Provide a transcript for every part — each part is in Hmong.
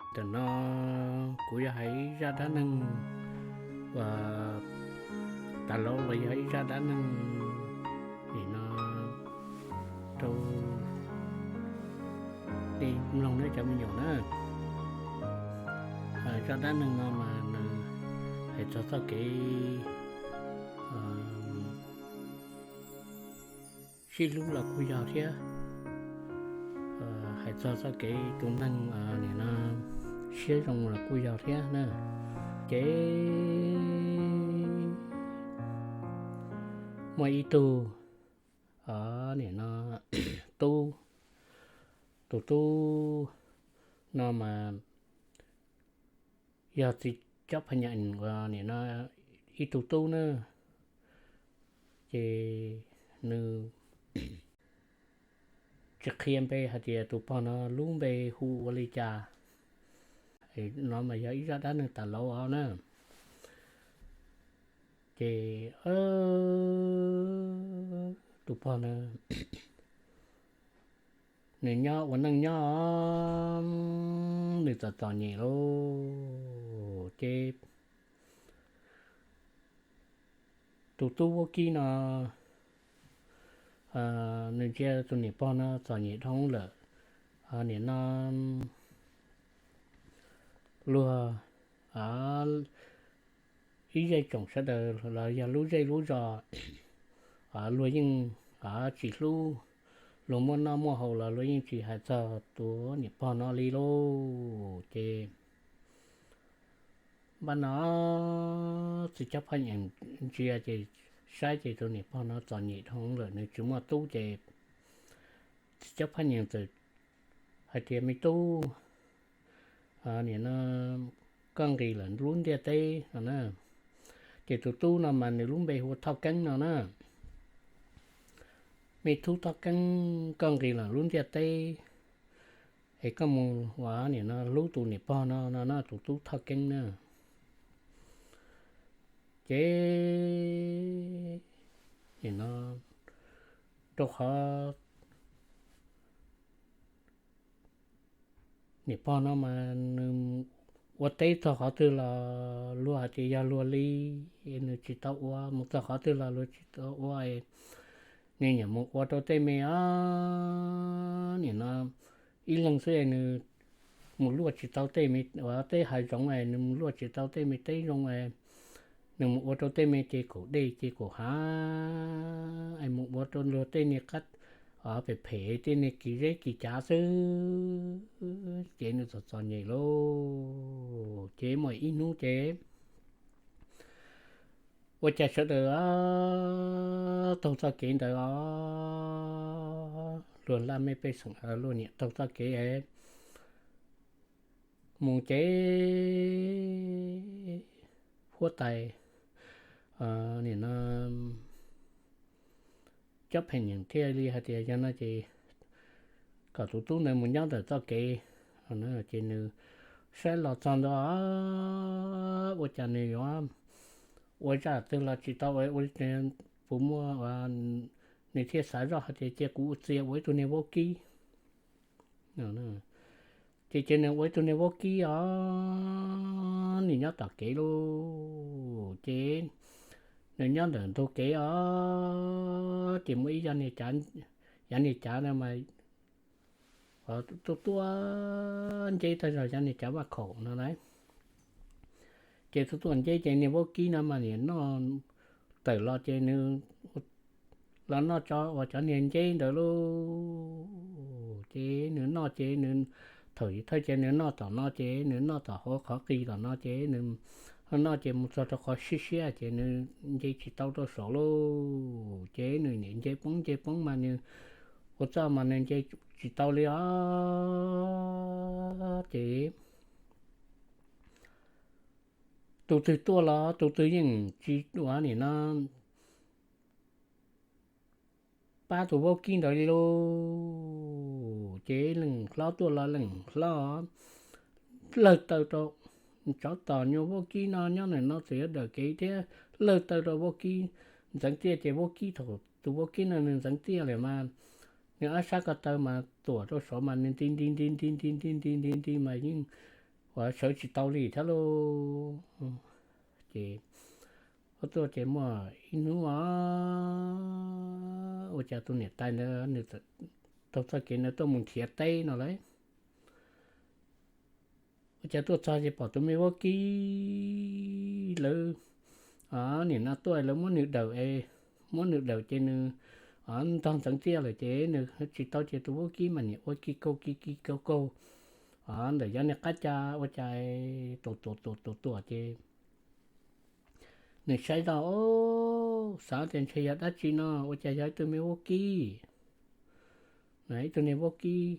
Ntawm no kuv yog hais ib zaj dab neeg uas tas laub los yog ib zaj dab neeg nim no rau nej mloog nawb cov me nyuam na. Zaj dab neeg no mas nws hais txog txoj kev sib hlub los kuj yog thiab, hais txog txoj kev tus neeg nim no siab zoo los kuj yog thiab na. Ces muaj ib tug nim no tub, tus tub no mas yog txiv cob pha nyam uas nim no ib tug tub na, ces nws tsis qhia npe hais tias tus pog no lub npe hu ua li cas. No mas yog ib zaj dab neeg tas laub os na. Ces tus pog na, nws nyob ua neej nyob, nws txom txom nyem lauj. Ces tus tub vaub kib no, nws ntsia tus niam pog no txom nyem dhau lawm, nim no luag ib zej tsoom sawv daws los yog lub zej lub zos, luag yeej tsis hlub, luag muaj noj muaj haus los luag yeej tsis hais txog tus niam pog no li lauj. Ces npaj no txiv cob phaj nyeem ntsia ces saib ces tus niam pog no txom nyem dhau lawm, nws tsis muaj tub ces txiv cob phaj nyeem txawm hais tias, Me tub, nim no koj nqis lawm lub ntiaj teb no na. Ces tus tub no mas nws lub npe hu ua Thoj Keeb no na. Me tub Thoj Keeb, koj nqis lawm lub ntiaj teb es koj mus ua nim no hlub tus niam pog no no na, tus tub Thoj Keeb na. Ces nim no rau qhov niam pog no mas nws ua teb txog qhov twg los luag hais tias yog luag li, nws tsis tau ua, mus txog qhov twg los luag tsis tau ua, nws nyiam mus ua rau tej me, nim no ib leeg xwb nws mus luaj tsis tau tej me teb hav zoov, nws mus luaj tsis tau tej me teb zoo, nws mus ua rau tej me ces kaum dej ces kaum hav, es mus ua rau luag tej niag qab phem phem, tej niag kis zeb kis cav xwb, ces nws txom txom nyem lauj. Ces muaj ib hnub ces ua cas sawv daws taug txoj kev ntawd os, luag laj mej pej xeem luag nyiam taug txoj kev mus ces huab tais nim no cob pheej nyeem thiaj li hais tias yog no ces kom tus tub ntawd mus nyob ntawm txoj kev. Ces nws saib los txog ntua, ua cas nws yuav ua zaj twg los tsis tau, ua li puas muaj, nws thiaj xav zoj hais tias cia kuv txia ua ib tug niag vaub kib. Ces cia nws ua ib tug niag vaub kib os, nws nyob tom kev lauj. Ces nws nyob ntawm ntug kev os, ces muaj ib yav niag cav, yav niag cav no mas tuaj tuaj nceb tag zog yav niag cav vaj khaum no lauj. Ces tuaj tuaj nceb ces niag vaub kib no mas nim noj tawm los ces nws los noj tso uas cov niag nceb ntawd lauj. Ces nws noj ces nws, thaum thawj ces nws noj tom no ces nws noj tom hauv qhov qis tom no ces nws noj ces mus txog rau qhov siab siab ces nws nce tsis tau rau saud lauj. Ces nws niam nce poob nce poob mas nws ua txuj mas nws nce tsis tau li os. Ces tus twg tuaj los tus twg yeej tsis ua nim no pab tus vaub kib ntawd li lauj. Ces leej hlob tuaj los leej hlob lawg taw rau, tsov tom nyuag vaub kib no nyob ntawm no txawm yuav dawm kev thiab, lawg taw rau vaub kib ntxeev tiaj ces vaub kib thaum tus vaub kib no nws ntxeev tiaj lawm mas nws ob sab ko taw mas tuam rau saud mas nws nti nti nti nti nti nti nti nti nti mas yeej uas sawv tsis tau li thiab lauj. Ces tuaj ces muaj ib hnub os, ua cas tus niam tais ntawd nws taug txoj kev ntawd tuaj mus nrhiav teb no lauj. Ua cas tuaj txog ces pom tus me vaub kib lawv nim no tuaj lawv muab nws daws es, muab nws daws ces nws ntog ntxeev tiaj lawm ces nws tsis tau ces tus vaub kib mas nim ua ki kaug ki ki kaug kaug ntawm yov niag qab ca ua cas tuam tuam tuam tuam tuam ces nws saib zoj, xav tias ntshe yog dab tsi no ua cas yog ib tug me vaub kib, ib tug niag vaub kib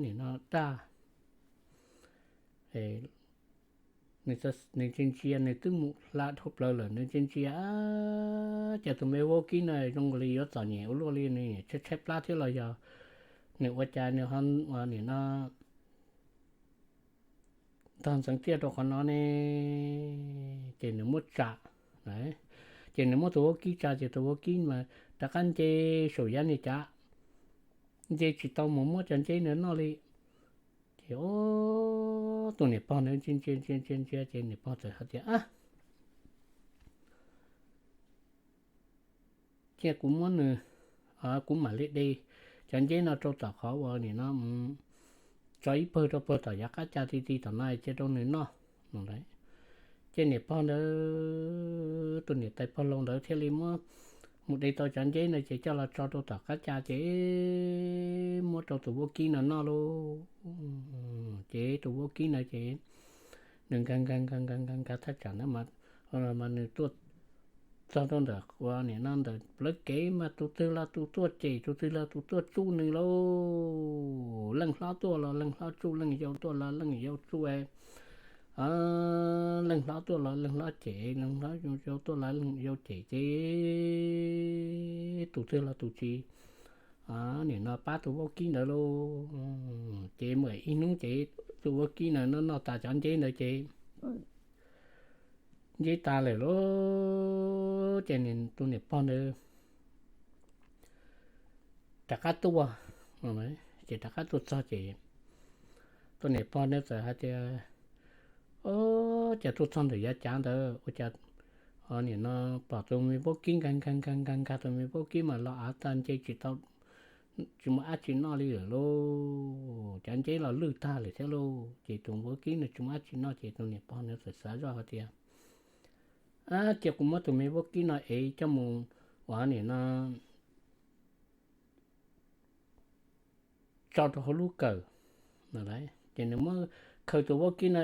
nim no daj. Nws ntsia ntsia nws twb mus hla dhau plaws lawm nws ntsia ntsia cas tus me vaub kib no zoo li yuav txom nyem ua luaj li nws tshaib tshaib plab thiab los yog nws ua cas nws ho nim no ntog ntxeev tiaj rau qhov no ne. Ces nws muab tsa, ces nws muab tus vaub kib tsa ces tus vaub kib mas rov qab nce saum yov niag cav, nce tsis tau mus muab cov nceb ntawd noj li. Ces tus niam pog ntawd ntsia ntsia ntsia ntsia ntsia ces niam pog txawm hais tias, cia kuv muab nws, kuv mam li de cov nceb no rau tom qhov uas nim no tso ib pawg rau pawg tom yav qab ca ti ti tom no cia rau nws noj no lauj. Ces niam pog ntawd, tus niam tais pog laus ntawd thiaj li muab mus de tau cov nceb ntawd ces coj los tso rau tom qab ca ces muab rau tus vaub kib no noj lauj. Ces tus vaub kib ntawd ces nws nkag nkag nkag nkag nkag nkag thaj tsam ntawd mas nws tuaj txog rau ntawm ua nim no ntawm plawv kev mas tus twg los tus tuaj cem, tus twg los tus tuaj tsuj nws lauj. Leej hlob tuaj los leej hlob tsuj, leej yau tuaj los leej yau tsuj, leej hlob tuaj los leej hlob cem, leej hlob yau tuaj los leej yau cem ces tus twg los tus tsis nim no pab tus vaub kib ntawd lauj. Ces muaj ib hnub ces tus vaub kib ntawd noj noj tas cov nceb ntawd ces nceb tas lawm lauj, ces tus niam pog ntawd rov qab tuaj, ces rov qab tuaj txog ces tus niam pog ntawd txawm hais tias, o, cas tuaj txog ntawm yav cav ntawd ua cas nim no pom tus me vaub kib nkag nkag nkag nkag nkag, tus me vaub kib mas los av tag nce tsis tau, tsis muaj dab tsi noj li lawm lauj, cov nceb los lwj tag lawm thiab lauj. Ces tus vaub kib nws tsis muaj dab tsi noj ces tus niam pog nws txawm xav zoj hais tias, cia kuv muab tus me vaub kib no ev coj mus ua nim no tso rau hauv lub kawm. Ces nws muab khaws tus vaub kib no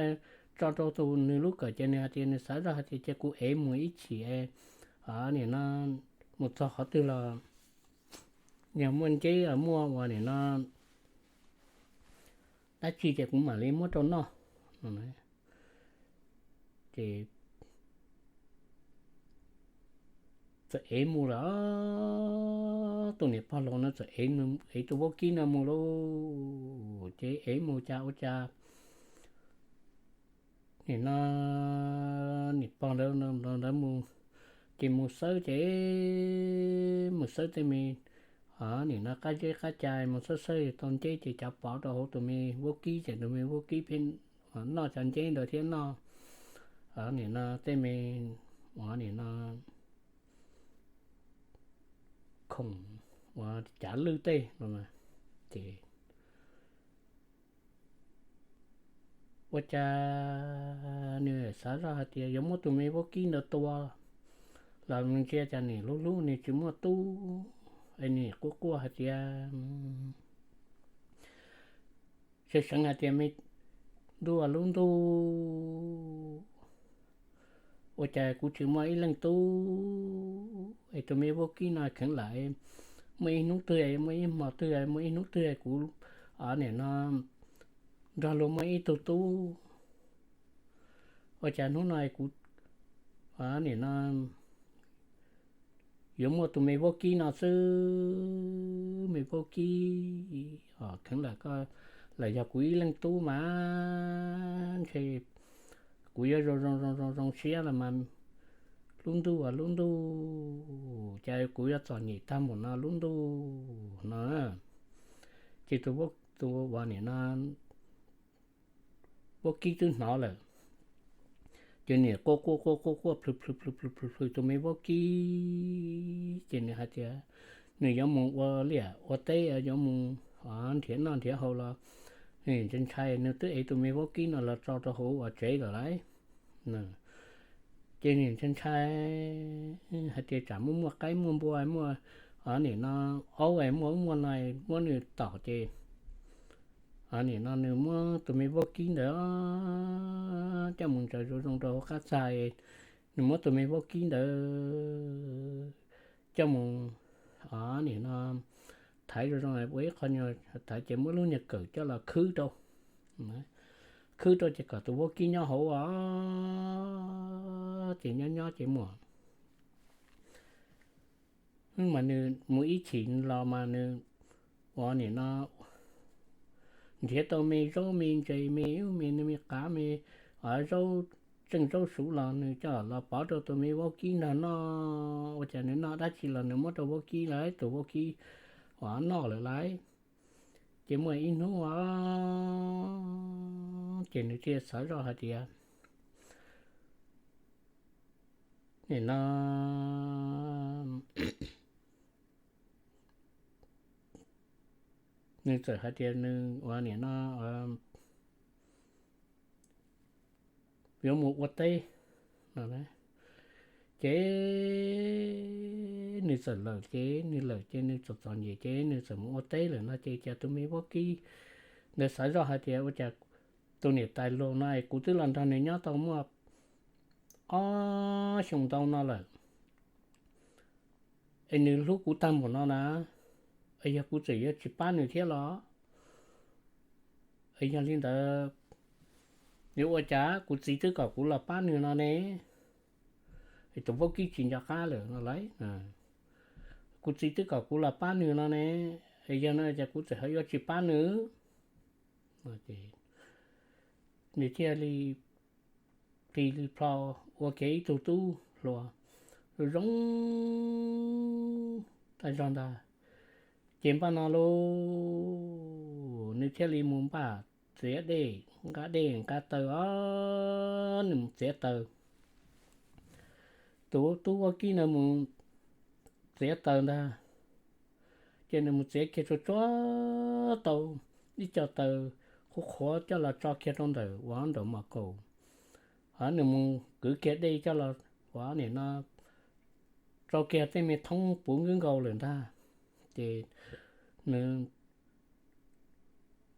tso rau tus nws lub kawm ces nws hais tias nws xav zoj hais tias cia kuv ev mus ib chim, nim no mus txog qhov twg los yog muaj nceb muaj ua nim no dab tsi ces kuv mam li muab rau noj. Ces txawm ev mus lawm, tus niam pog laus no txawm ev tus vaub kib no mus lauj. Ces ev mus cas ua cas nim no niam pog ntawd mus, ces mus xawb ces mus xawb tej me nim no qab zeb qab ca, mus xawb xawb tau nceb ces cav pov rau hauv tus me vaub kib ces tus me vaub kib pheej noj cov nceb ntawd thiab noj nim no tej me ua nim no khoom ua cav lwj tej no. Ces ua cas nws xav zoj hais tias yuav muab tus me vaub kib ntawd tua los ntsia cas nim hlub hlub nws tsis muaj tub, es nim quaj quaj hais tias sawv seev hais tias me ntuj lub ntuj, ua cas kuv tsis muaj ib leej tub es tus me vaub kib no kheev lam muaj ib hnub twg, muaj ib hmo twg, muaj ib hnub twg kuv nim no nrog luag muaj ib tug tub. Ua cas hnub no kuv nim no yuav muaj tus me vaub kib no xwb, me vaub kib kheev lam koj lam yog kuv ib leej tub mas ntshe kuv yuav zoo zoo zoo zoo siab los mas lub ntuj as lub ntuj, cas kuv yuav txom nyem tag npaum no lub ntuj no. Ces tus ua nim no vaub kib twb hnov lawm. Ces niam quaj quaj quaj quaj quaj plhws plhws plhws plhws plhws plhws tus me vaub kib ces nws hais tias nws yuav mus ua liam ua teb, yuav mus nrhiav noj nrhiav haus los nws ntshai ntshai, nws twb ev tus me vaub kib no los tso rau hauv ua tsev lawm lauj. Ces nws ntshai ntshai hais tias tsam muaj muaj qaib muaj npua muaj nim no aub muaj ub muaj no muab nws tom ces nim no nws muab tus me vaub kib ntawd coj mus ntsaws zoo zoo rau hauv qab txag, nws muab tus me vaub kib ntawd coj mus nim no thaiv zoo zoo ua ib qho nyuag thaiv ces muab lub nyuag kawm coj los khwb rau, khwb rau ces kom tus vaub kib nyob hauv os. Ces nyob nyob ces muaj mas nws mus ib chim los mas nws ua nim no nrhiav tau me zaub me ntses me ub me nws me qav me zaub tseej zaub suv los nws coj los pov rau tus me vaub kib nrog noj. Ua cas nws noj dab tsi los nws muab rau vaub kib lawm, tus vaub kib uas noj lawm lauj. Ces muaj ib hnub ces nws thiaj xav zoj hais tias nim no nws txawm hais tias nws ua nim no yuav mus ua teb no. Ces nws txawm lawm ces nws lawm ces nws txom txom nyem ces nws txawm mus ua teb lawm no ces cas tus me vaub kib ntawd xav zoj hais tias ua cas tus niam tais laus no es kuv twb los nrog nws nyob tau muaj ob xyoos ntau no lawm es nws hlub kuv tag npaum no na, es yog kuv txawm yuav tsis pab nws thiab los? Es yog li ntawd yuav ua cas kuv txiv twb kom kuv los pab nws no ne? Es tus vaub kib tsis nco qab lawm no lauj. Kuv txiv twb kom kuv los pab nws no ne, es yog no ces kuv txawm ho yuav tsis pab nws. Nws thiaj li plig li plho ua kiag ib tug tub hluas zoo zoo tag zog ntag. Ces npaj no lauj, nws thiaj li mus npaj txiav dej, nqa dej nqa taws os, nws mus txiav taws. Tus tub vaub kib ntawd mus txiav taws ntag, ces nws mus txiav kiag tsuag tsuag tau ib co taws qhuav qhuav coj los tso kiag rau ntawm ua nraum mos kaum. Nws mus kwv kiag dej coj los ua nim no rau kiag tej me thoob puv nkaus lawm ntag. Ces nws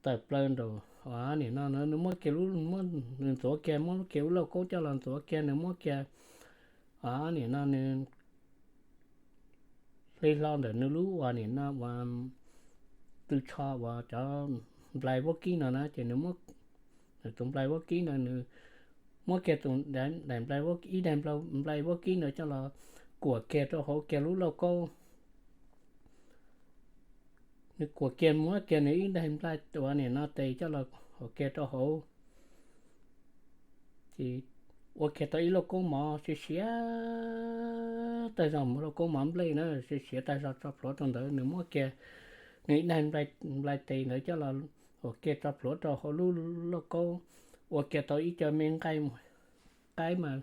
tawm plaws nraum ua nim no nws muab kiag lub, nws ntxuav kiag, muab lub kiag lub lauj kaub coj los ntxuav kiag, nws muab kiag ua nim no nws hle hlo ntawm nws lub ua nim no ua tw tsho uas cov nplai vaub kib no na, ces nws muab tus nplai vaub kib ntawd, nws muab kiag tus daim nplai, ib daim nplai vaub kib ntawd coj los kuam kiag rau hauv kiag lub lauj kaub. Nws kuam kiag muab kiag nws ib daim nplai ua nim no tes coj los kuam kiag rau hauv, ces ua kiag tau ib lauj kaub mov siav siav tag zog, muaj lauj kaub mov nplej na, siav siav tag zog tso plhuav rau ntawd. Nws muab kiag nws ib daim nplai tes ntawd coj los ua kiag tso plhuav rau hauv lub lauj kaub, ua kiag tau ib co me nqaij qaib mas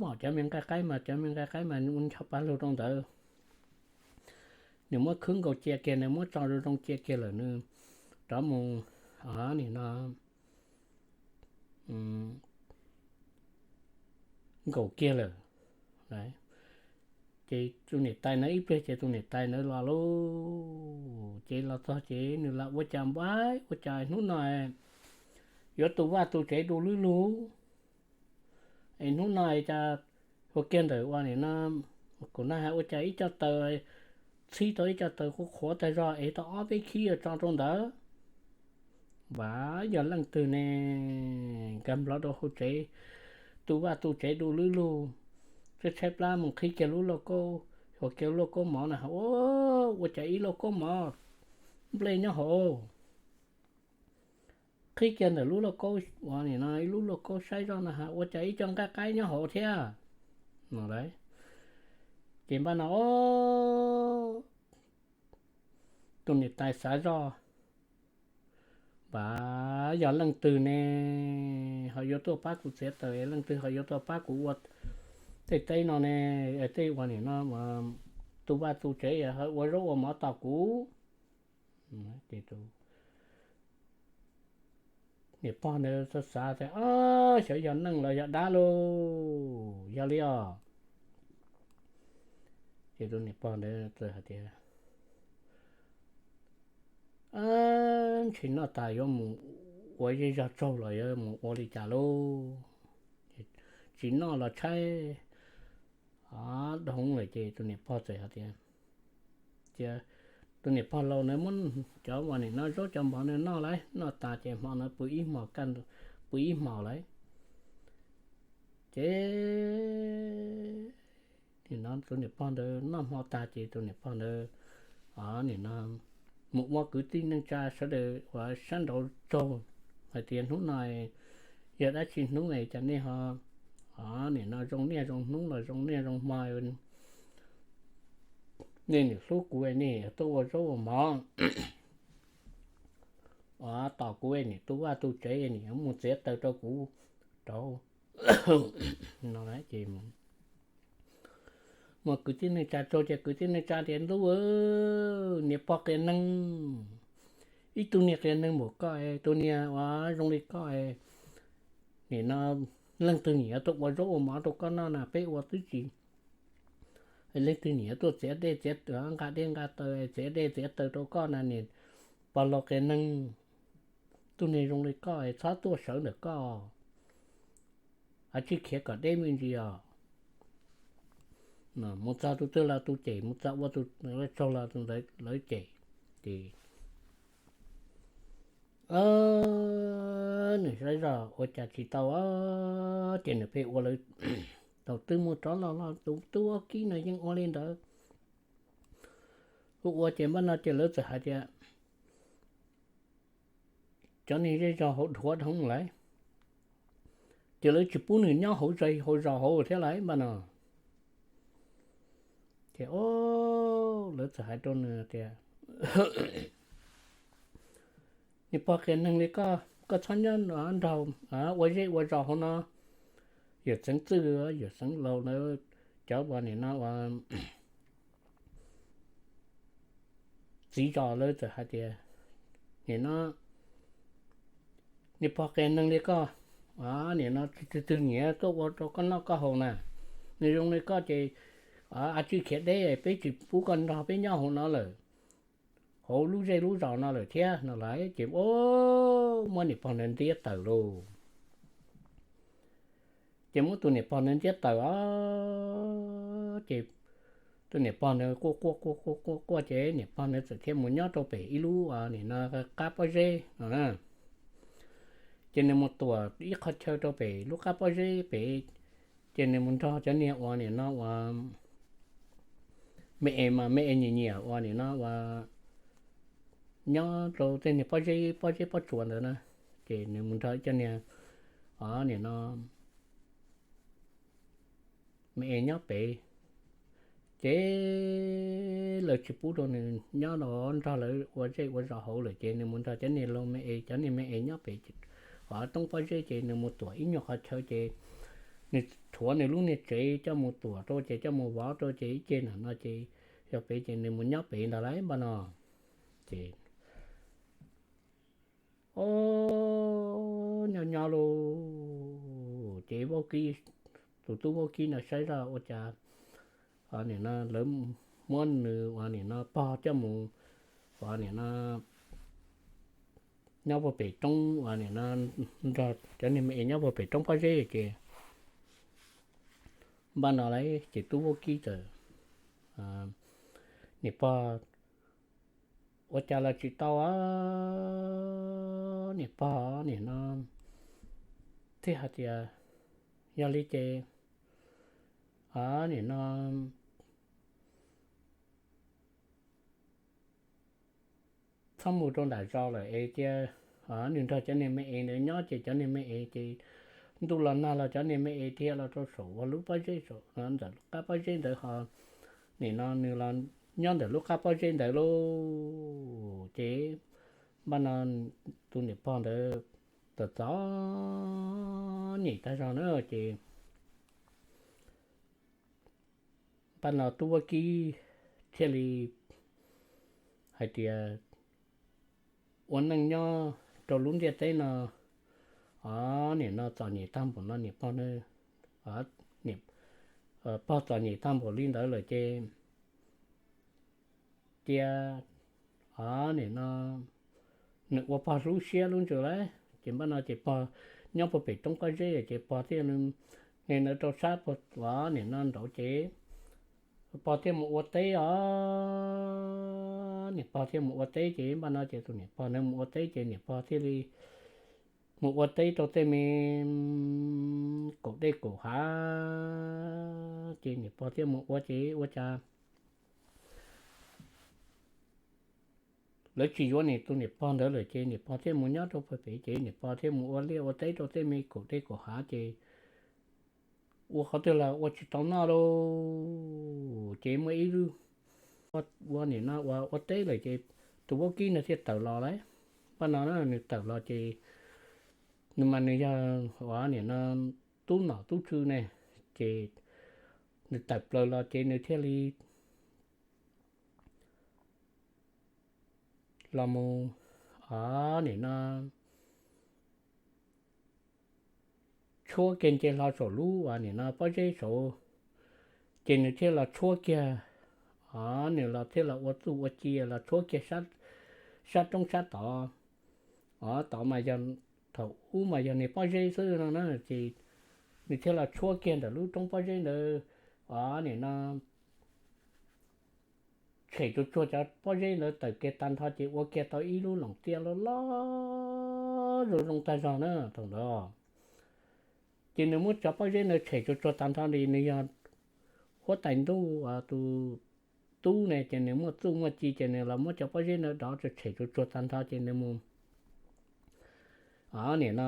mom cov me nqaij qaib mas, cov me nqaij qaib mas ncho pa lug rau ntawd. Nws muab khwb nkaus cia kiag, nws muab tso zoo zoo cia kiag lawm, nws rov mus nim no nkaum kiag lawm. Ces tus niam tais ntawd ib pliag ces tus niam tais ntawd los lauj. Ces los txog ces nws los ua cas npaib, ua cas hnub no yuav tu vaj tu tsev du lug lug, es hnub no cas ua kiag ntawm ua nim no kuv na has ua cas ib co taws, txhib tau ib co taws qhuav qhuav tag zog es tau ob peb khib yuav tso rau ntawd. Vas, yog leej twg ne nkag nplho rau hauv tsev, tu vaj tu tsev du lug lug, tshaib tshaib plab mus qhib kiag lub lauj kaub, ua kiag lub lauj kaub mov na, ua cas ib lauj kaub mov nplej nyob hauv. Qhib kiag ntawm lub lauj kaub uas nim no ib lub lauj kaub saib zoj na has ua cas ib co nqaij qaib nyob hauv thiab no lauj. Ces npaj no tus niam tais xav zoj, vas, Yog leej twg ne ho yuav tuaj pab kuv txiav taws, leej twg ho yuav tuaj pab kuv ua tej teb no ne, tej ua nim no tu vaj tu tsev, ua zaub ua mov tos kuv. Niam pog ntawd xav xav tias, Ob, xyov yog neeg los yog dab lauj, yog li os. Ces tus niam pog ntawd txawm hais tias, Ntshe noj tas yuav mus ua zej zog tsaug los yuav mus ua li cas lauj? Tsis noj los tshaib dhau lawm. Ces tus niam pog txawm hais tias, Cia tus niam pog laus ntawd muab cov uas nim no zaub cov mov nws noj lauj, noj tas ces hmo no pw ib hmos kaj, pw ib hmos lauj. Ces nim no tus niam pog ntawd noj hmo tas ces tus niam pog ntawd nim no mus ua kwv tij neej tsa sawv daws uas sab nraud tsaug hais tias, Hnub no yog dab tsi hnub es cas nej ho nim no zoo niaj zoo hnub los zoo niaj zoo hmo, nej nim hlub kuv nej tuaj ua zaub ua mov tos kuv, nim tu vaj tu tsev, nim mus txiav taws rau kuv rau no lauj. Ces mus kwv tij neej tsa tsaug ces kwv tij neej tsa tias, Ntuj, niam pog qias neeg, ib tug niag qias neeg npaum koj, tus niag uas zoo li koj, nim no leej twg nim yuav tuaj ua zaub ua mov rau koj noj na, peb ua twb tsis, leej twg nim yuav tuaj txiav dej txiav, nqa dej nqa taws, txiav dej txiav taws rau koj na, niam pog laus qias neeg, tug niag zoo li koj txhob tuaj sawv ntawm koj, a tsij khiav kom deb me ntsis os. Mus txog tus twg los tus cem, mus txog ua tus tsaug los lawv cem. Ces nws saib zoj ua cas tsis tau, ces nws pheej ua lawv, thaum twg mus rov los los tus tub vaub kib no yeej ua li ntawd. Ua ua ces npaj no ces lawv txawm hais tias, Cov niag zej zog hauv dhuav dhau lawm, ces lawv tsis pub nws nyob hauv zej hauv zos hauv thiab lauj npaj no. Ces lawv txawm hais rau nws tias, Niam pog qias neeg li koj, koj txhob nyob nrog ua zej ua zos hauv no. Yawm Txeev Txwj, Yawm Xeev Laus lawv cov uas nim no uas txiv zos lawv txawm hais tias, Nim no niam pog qias neeg li koj, nim no tsis twg twg nyiam tuaj ua rau koj noj koj haus na. Nws zoo li koj ces a tsij khiav deb, peb tsis pub koj nrog peb nyob hauv no lawm, hauv lub zej lub zos no lawm thiab no lauj. Ces muab niam pog ntawd ntiab tawm lauj. Ces muab tus niam pog ntawd ntiab tawm os, ces tus niam pog ntawd quaj quaj quaj quaj quaj quaj ces niam pog ntawd txawm thiaj mus nyob rau pem ib lub nim no qab pob zeb no na. Ces nws mus tuam ib qho chaw rau pem lub qab pob zeb pem, ces nws mus nrog cov niag uas nim no uas me es mas me es nyiam nyiam uas nim no uas nyob rau tej niag pob zeb pob zeb pob tsuas ntawd na. Ces nws mus nrog cov niag nim no me es nyob pem, ces lawv tsis pub rau nws nyob los nrog lawv ua zej ua zos hauv lawm ces nws mus nrog cov niag laus me es, cov niag me es nyob pem roob pob zeb ces nws mus tuam ib nyuag qhov chaw ces nws rhuav nws lub niag tsev coj mus tuam rau ces coj mus vov rau ces ib ce na no ces yog pem ces nws mus nyob pem ntag lauj npaj no. Ces o, nyob nyob lauj, ces vaub kib, tus tub vaub kib no saib zoj ua cas nim no lawv muab nws uas nim no pog coj mus uas nim no nyob puag pem roob uas nim no nrog cov niag me es nyob puag pem roob pob zeb ces npaj no lauj ces tub vaub kib txawm, niam pog, ua cas los tsis tau, niam pog nim no thiaj hais tias, Yog li ces nim no txhob mus rau nram zos lawm es cia nws nrog cov niag me es ntawd nyob ces cov niag me es ces ntuj los nag los cov niag me es thiaj los rau saum uas lub pob zeb saum ntawm lub qab pob zeb ntawd ho nim no nws los nyob ntawm lub qab pob zeb ntawd lauj. Ces npaj no tus niam pog ntawd txom txom nyem tag zog na ces npaj no tub vaub kib thiaj li hais tias ua neej nyob rau lub ntiaj teb no, o, nim no txom nyem tag npaum no niam pog, pog txom nyem tag npaum li ntawd lawm ces cia, o, nim no nws ua pog lub siab lub ntsws lawm ces npaj no ces pog nyob puag pem roob pob zeb ces pog thiaj li, nws rau sab puag nim no nraud ces pog thiaj mus ua teb os. Niam pog thiaj mus ua teb ces npaj no ces tus niam pog ntawd mus ua teb ces niam pog thiaj li mus ua teb rau tej me kaum dej kaum hav ces niam pog thiaj mus ua ces ua cas lawv tsis yuav nim tus niam pog ntawd lawm ces niam pog thiaj mus nyob rau pem ces niam pog thiaj mus ua liaj ua teb rau tej me kaum dej kaum hav ces ua qhov twg los ua tsis tau noj lauj. Ces muaj ib lub, ua nim no ua ua teb lawm ces tus vaub kib no thiaj tawm los lawm. Npaj no nws tawm los ces nws mas nws yog ua nim no tub nom tub tswv ne, ces nws tawm plaws los ces nws thiaj li los mus, o, nim no tshuab kiag nce hlo saum lub ua nim no pob zeb saud, ces nws thiaj los tshuab kiag, o, nws los thiaj los ua txuj ua ci los tshuab kiag sab roob sab tod. O, tod mas yog, thaum ub mas yog niag pob zeb xwb no na ces nws thiaj los tshuab kiag ntawm lub roob pob zeb ntawd, o, nim no tshem tsuag tsuag cov pob zeb ntawd tawm kiag tag nrho ces ua kiag tau ib lub loos tiaj loj loj zoo zoo tag zog na thaum ntawd. Ces nws muab cov pob zeb ntawd tshem tsuag tsuag tag nrho li nws yog huab tais ntuj tus tub ne ces nws muaj txuj muaj ci ces nws los muab cov pob zeb ntawd dov tshem tsuag tsuag tag nrho ces nws mus, o, nim no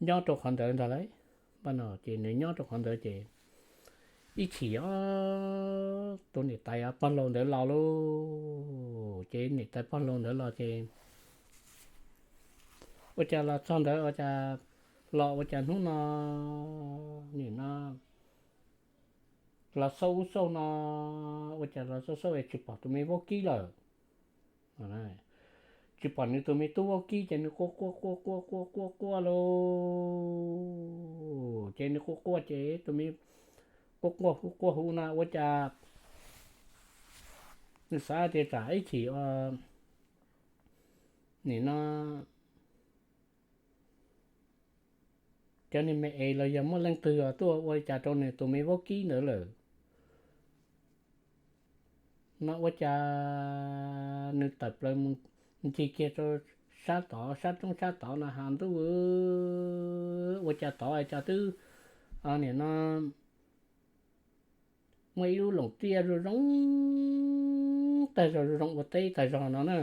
nyob rau qhov ntawd ntag lauj. Npaj no ces nws nyob rau qhov ntawd ces ib chim o, tus niam tais pog laus ntawd los lauj. Ces niam tais pog laus ntawd los ces ua cas los txog ntawd ua cas los ua cas hnub no nim no los xauj ub xauj no, ua cas los xauj xauj es tsis pom tus me vaub kib lawm. Tsis pom nws tus me tub vaub kib ces nws quaj quaj quaj quaj quaj quaj quaj lauj. Ces nws quaj quaj ces tus me quaj quaj hu quaj hu no ua cas nws xav tias tsam ib chim nim no cov niag me es los yog muaj leej twg tuaj ua li cas rau nws tus me vaub kib ntawd lawm no ua cas nws tawm plaws mus ncig kiag rau sab tod sab roob sab tod no has ntuj, ua cas tod cas twb nim no muaj ib lub loos tiaj zoo zoo tag zog zoo zoo ua teb tag zog no na.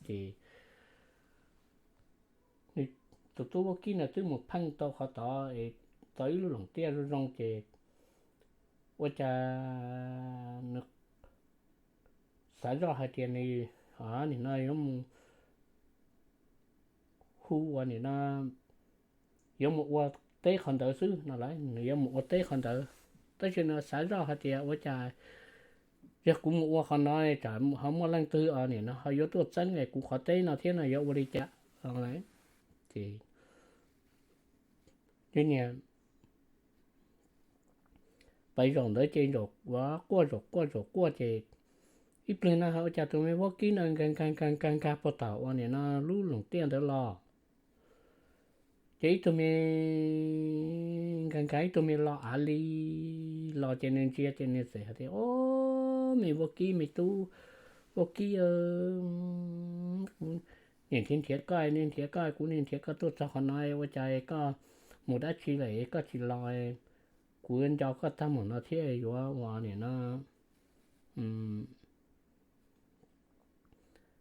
Ces tus tub vaub kib no twb mus pheej tau qhov tod, tau ib lub loos tiaj zoo zoo ces ua cas nws xav zoj hais tias nws nim no yuav mus hu ua nim no yuav mus ua teb qhov ntawd xwb no lauj, nws yuav mus ua teb qhov ntawd. Tab sis nws xav zoj hais tias ua cas yog kuv mus ua qhov no tsam ho muaj leej twg nim no ho yuav tuaj txeeb es kuv qhov teb no thiab no yuav ua li cas. Ces niag pais zaum ntawd ces zaum quaj zaum quaj zaum quaj ces ib pliag no ua cas tus me vaub kib no nkag nkag nkag nkag nkag puag tom ua nim no lub loos tiaj ntawd los. Ces ib tug me nkag nkag ib tug me lo av li los ces nws ntsia ces nws txawm hais tias, o, me vaub kib me tub vaub kib, kuv niaj nrhiav nrhiav koj, niaj nrhiav koj, kuv niaj nrhiav koj tuaj txog qhov no ua cas koj mus dab tsi lawm koj tsis los, kuv yuav nco koj tag mus no thiab yuav ua nim no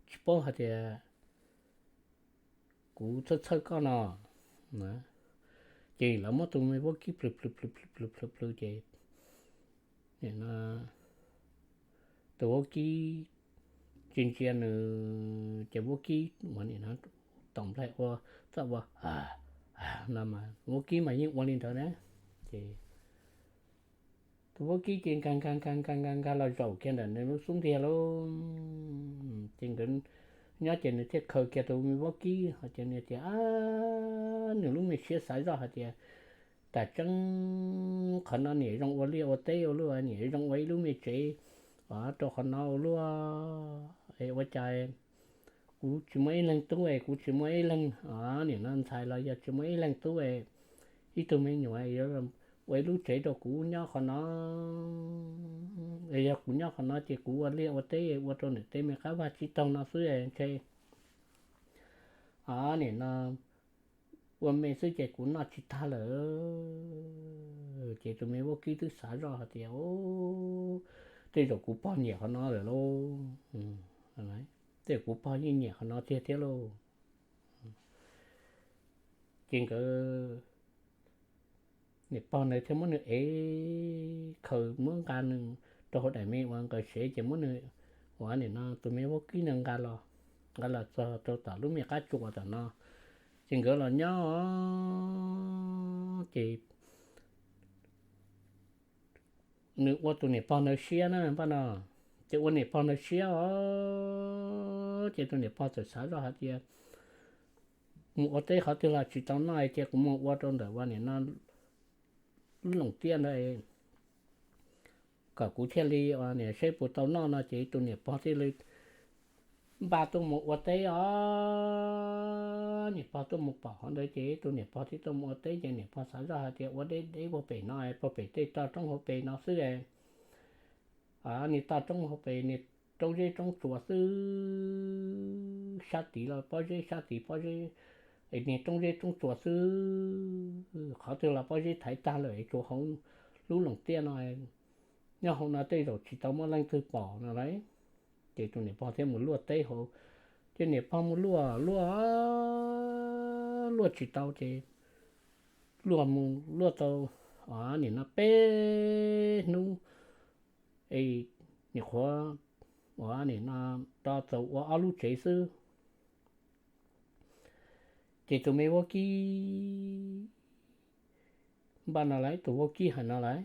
tsis paub hais tias kuv txhawj txhawj koj no. Ces lawv muab tus me vaub kib plhws plhws plhws plhws plhws plhws ces tus vaub kib ntsia ntsia nws ces vaub kib ua nim no tom nplaig ua, txawj ua no mas vaub kib mas yeej ua li ntawd na. Ces tus vaub kib ces nkag nkag nkag nkag nkag nkag los zaum kiag ntawm nws lub xub ntiag lauj. Ces nkawd nyob ces nws thiaj khaws kiag tus me vaub kib ho ces nws tias, nws lub me siab xav zoj hais tias, tas tseeb qhov no niam zoo ua liaj ua teb ua luaj, niam zoo ua ib lub me tsev rau qhov no ua luaj es ua cas kuv tsis muaj ib leeg tub es kuv tsis muaj ib leeg, nim no ntxhais los yog tsis muaj ib leeg tub es ib tug me nyuam yuav ua ib lub tsev rau kuv nyob qhov no. Es yog kuv nyob qhov no ces kuv ua liaj ua teb ua rau nws tej me qab vaj tsib taug no xwb ntshe nim no ua me xwb ces kuv noj tsis tag lawm. Ces tus me vaub kib twb xav zoj hais tias, tej zaum kuv pog nyiam qhov no lawm lauj, tej zaum kuv pog yeej nyiam qhov no tiag thiab lauj. Ces nkawd niam pog ntawd thiaj muab nws ev, khaws muab nqa nws rau hauv daim me uas nkaws sev ces muab nws, uas nim no tus me vaub kib ntawd nqa los, nqa los txog rau tom lub me qab tsua tom no. Ces nkawd los nyob ces nws ua tus niam pog ntawd siab na npaj no. Ces ua niam pog ntawd siab os, ces tus niam pog txawm xav zoj hais tias, mus ua teb qhov twg los tsis tau noj, cia kuv mus ua rau ntawm uas nim no lub loos tiaj ntawd kom kuv thiaj li uas nim seb puas tau noj no. Ces tus niam pog thiaj li npaj tuaj mus ua teb os. Niam pog tuaj mus pom qhov ntawd ces tus niam pog thiaj tuaj mus ua teb ces niam pog xav zoj hais tias ua deb deb puag pem no, puag pem tej toj roob hauv pes no xwb. Niag toj roob hauv pes niag roob zeb roob tsuas xwb, sab tid los pob zeb, sab tid pob zeb, niag roob zeb roob tsuas xwb, qhov twg los pob zeb thaiv tag lawm, tsuas hauv lub loos tiaj no, nyob hauv no tej zaum tsis tau muaj leej twg pom no lauj. Ces tus niam pog thiaj mus luaj teb hauv, ces niam pog mus luaj luaj luaj tsis tau ces luaj mus luaj tau nim no peb hnub, es nim qhuav nim no rov txaus ua ob lub tsev xwb. Ces tus me vaub kib npaj no lauj, tus vaub kib hais no lauj.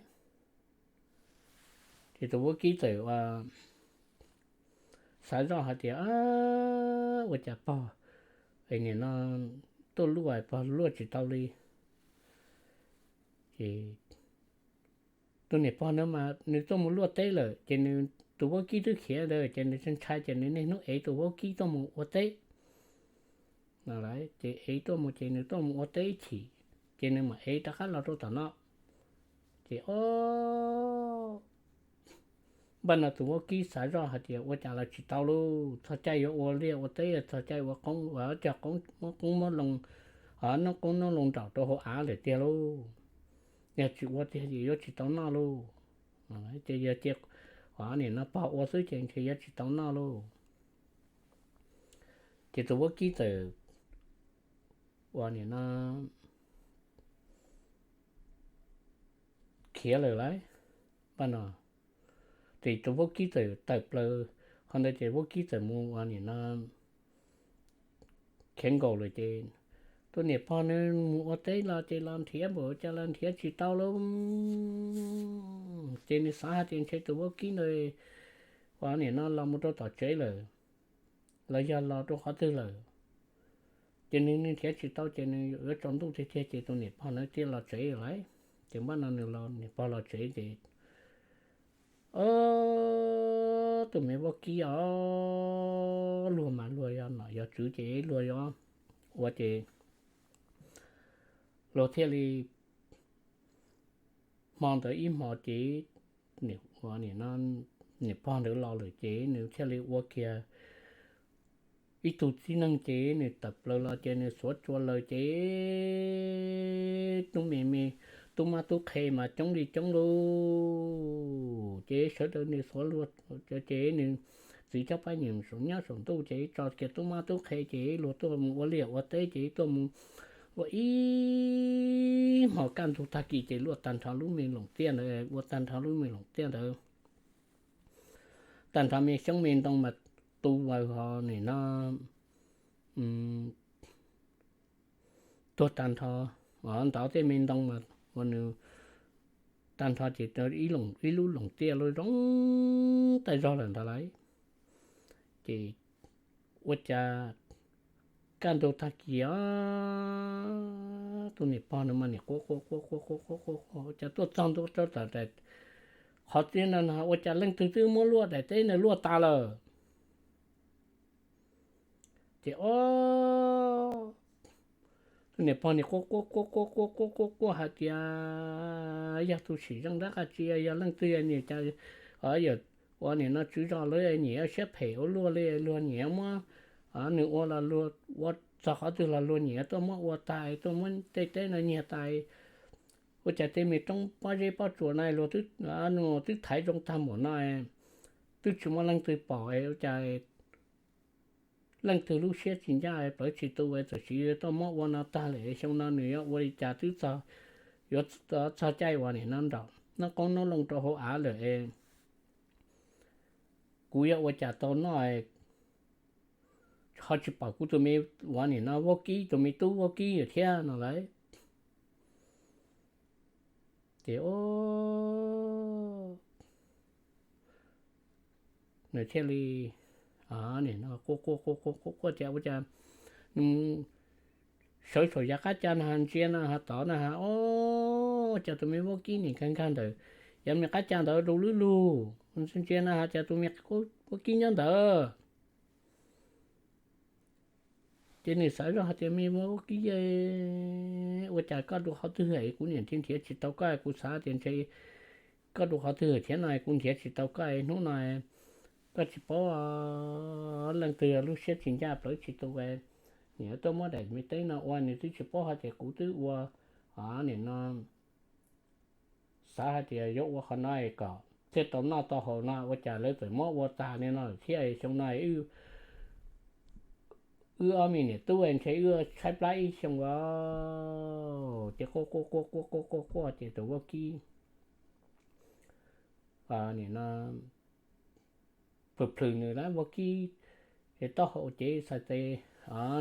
Ces tus vaub kib txawm ua xav zoj hais tias, ua cas pog es nim no tuaj luaj pog luaj tsis tau li. Ces tus niam pog no mas nws tuaj mus luaj teb lawm ces nws tus vaub kib twb khiav ntawd ces nws ntshai ces nws niaj hnub ev tus vaub kib tuaj mus ua teb no lauj. Ces ev tuaj mus ces nws tuaj mus ua teb ib chim ces nws mam ev rov qab los rau tom no. Ces o npaj no tus vaub kib xav zoj hais tias ua cas los tsis tau lauj, txog caij yuav ua liaj ua teb, txog caij ua qoob, cog qoob muab qoob muab loo, noj qoob noj loo nraum rau hauv av lawm tiag lauj. Yog tsis ua tiag ces yuav tsis tau noj lauj. Ces yog cia nim no pog ua xwb ces ntshe yuav tsis tau noj lauj. Ces tus vaub kib txawm ua nim no khiav lawm lauj. Npaj no ces tus vaub kib txawm tawm plaws qhov ntawd ces vaub kib txawm mus ua nim no khiav nkaus lawm ces tus niam pog nws mus ua teb los ces los nrhiav npaum cas los nrhiav tsis tau lauj. Ces nws xav hais tias ntshe tus vaub kib ntawd ua nim no los mus rau tom tsev lawm, los yog los rau qhov twg lawm. Ces nws nrhiav tsis tau ces nws yuav tsaus ntuj tiag tiag ces tus niam pog ntawd thiaj los tsev lawm. Ces npaj no nws los niam pog los tsev ces o tus me vaub kib os, luag mas luag yog nom yog tswv ces luag yog ua ces luag thiaj li hmo ntawd ib hmo ces niam pog ntawd los lawm ces nws thiaj li ua kiag ib tug txiv neej ces nws tawm plaws los ces nws xuav tsua lawm ces tub me me, tub mab tub qhe mas coob li coob lauj. Ces sawv daws nws xuav luag ces nws txiv cov pab nyeem saum nyob saum ntuj ces tso kiag tub mab tub qhe ces luag tuaj mus ua liaj ua teb ces tuaj mus ua ib hmos kaj ntug tag kis ces luaj tag nrho lub me loos tiaj ntawd, ua tag nrho lub me loos tiaj ntawd. Tag nrho me xyoob me ntoo mas tu vaws ho nim no, tuag tag nrho, ntov tej me ntoo mas ua nws tag nrho ces ib lub loos tiaj lub zoo tag zog lawm ntag lauj. Ces ua cas kaj ntug tag kis os, tus niam pog no mas nim quaj quaj quaj quaj quaj quaj quaj quaj, ua cas tuaj txog ntua rau tom daim qhov teb no no ua cas leej twg twb muab luaj daim teb no luaj tas lawm. Ces o, tus niam pog nim quaj quaj quaj quaj quaj quaj quaj hais tias yog tus sim zeej dab qab tsi, yog leej twg, nim cas ua nim no tswv zos lawv nim siab phem ua luaj li, luag nim muab nws ua los luag ua txog qhov twg los luag nim tuaj muab ua tas, tuaj muab tej teb no nyiag tas. Ua cas tej me roob pob zeb pob tsuas na luag twb thaiv zoo tag npaum no, twb tsis muaj leej twg pom, ua cas leej twg lub siab tsis ncaj plawv tsis tu, txawm siv tuaj muab ua no tag lawm, xyoo no nws yuav ua li cas twb yuav txog caij uas nim no nraum noj qoob noj loo rau hauv av lawm, kuv yuav ua cas tau noj, ho tsis pom kuv tus me uas nim no vaub kib, tus me tub vaub kib thiab no lauj. Ces o, nws thiaj li nim no quaj quaj quaj quaj quaj tias ua cas nws sawv saum yav qab ca no ntsia no tod no, o, cas tus me vaub kib nim nkag nkag ntawm yav me qab ca ntawd rau lub lug, ntsia no cas tus me vaub kib nyob ntawd. Ces nws xav zoj hais tias me vaub kib, ua cas koj dua qhov twg es kuv niam nrhiav nrhiav tsis tau koj, kuv xav tias ntshe koj dua qhov twg thiab no kuv nrhiav tsis tau koj, hnub no koj tsis paub leej twg lub siab tsis ncaj plawv tsis tu, nim tuaj muab daim me teb no ua nws twb tsis paub hais tias kuv twb ua, nim no xav hais tias yuav ua qhov no kom thiaj tau noj tau haus no ua cas lawv txawm muab ua tag li no lawm thiab. Xyoo no wb ob me niam tub ntshe wb tshaib plab ib xyoo os. Ces quaj quaj quaj quaj quaj quaj quaj ces tus vaub kib nim no plhws plhws nws lub vaub kib taub hau ces txhais tes,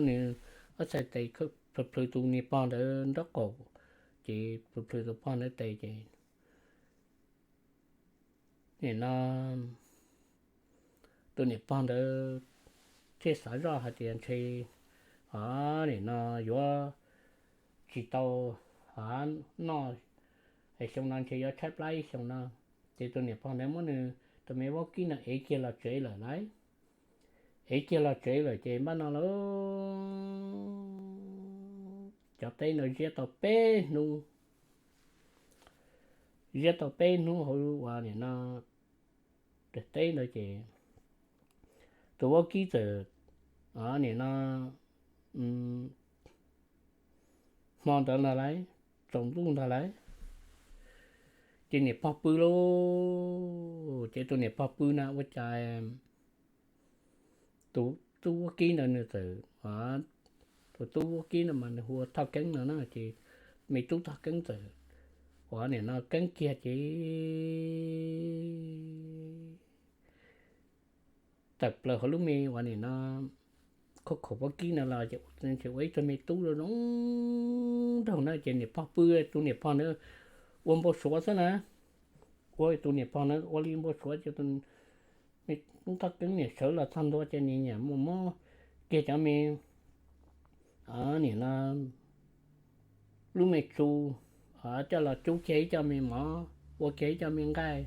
nws ob txhais tes plhws plhws tus niam pog ntawd nraub qaum, ces plhws plhws tus pog ntawd tes ces nim no tus niam pog ntawd thiaj xav zoj hais tias ntshe nim no yuav tsis tau noj, xyoo no ntshe yuav tshaib plab ib xyoo no. Ces tus niam pog ntawd muab nws tus me vaub kib no ev kiag los tsev lawm lauj. Ev kiag los tsev lawm ces npaj no lawm, cov teb ntawd ziab tau peb hnub, ziab tau peb hnub hauv uas nim no teb ntawd ces tus vaub kib txawm nim no hmo ntawd ntag lauj, tsaus ntuj ntag lauj, ces niam pog pw lauj. Ces tus niam pog pw na ua cas tus tub vaub kib ntawd nws txawm, tus tub vaub kib no mas nws hu ua Thoj Keeb no na, ces me tub Thoj Keeb txawm uas nim no keeb kiag ces tawm plaws hauv lub me uas nim no khaub khaum vaub kib no los ces ua ib tug me tub zoo nraug na, ces niam pog pw, tus niam pog ntawd ua npau suav xwb na, ua tus niam pog ntawd ua li npau suav ces tus me tub Thoj Keeb niam sawv los txog ntua ces nws niam mus muab kiag cov me nim no lub me tsu coj los cub kiag ib co me mov, ua kiag ib co me nqaij,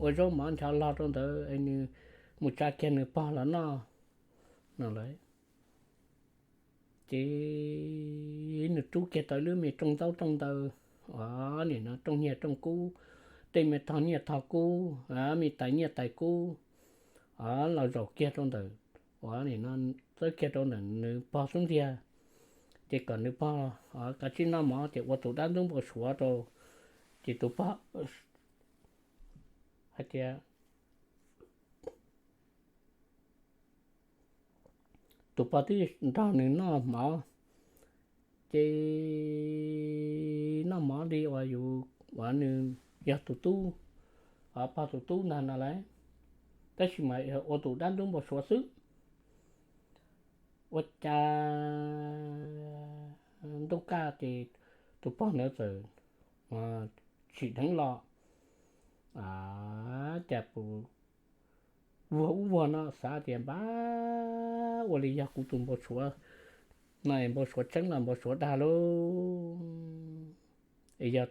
ua zaub mov ncho log rau ntawd es nws mus tsa kiag nws pog los noj no lauj. Ces nws rub kiag tau lub me rooj ntaub rooj ntawv, nim no rooj nyiaj rooj kub, tej me thog nyiaj thog kub, me tais nyiaj tais kub los zaum kiag rau ntawm, nim no txawb kiag rau ntawm nws pog xub ntiag, ces kom nws pog kav tsij noj mov ces ua tus dab ntub npau suav rau, ces tus pog hais tias tus pog twb nrog nws noj mov, ces noj mov li uas yus uas nws yog tus tub, pog tus tub ntag no lauj, tab sis mas ua tus dab ntub npau suav xwb. Ua cas ntuj kaj ces tus pog ntawd txawm tsim dheev los, cas vuag ub vuag no xav tias npab ua li yog kuv tus npau suav no, npau suav tseeb los npau suav dag lauj. Es yog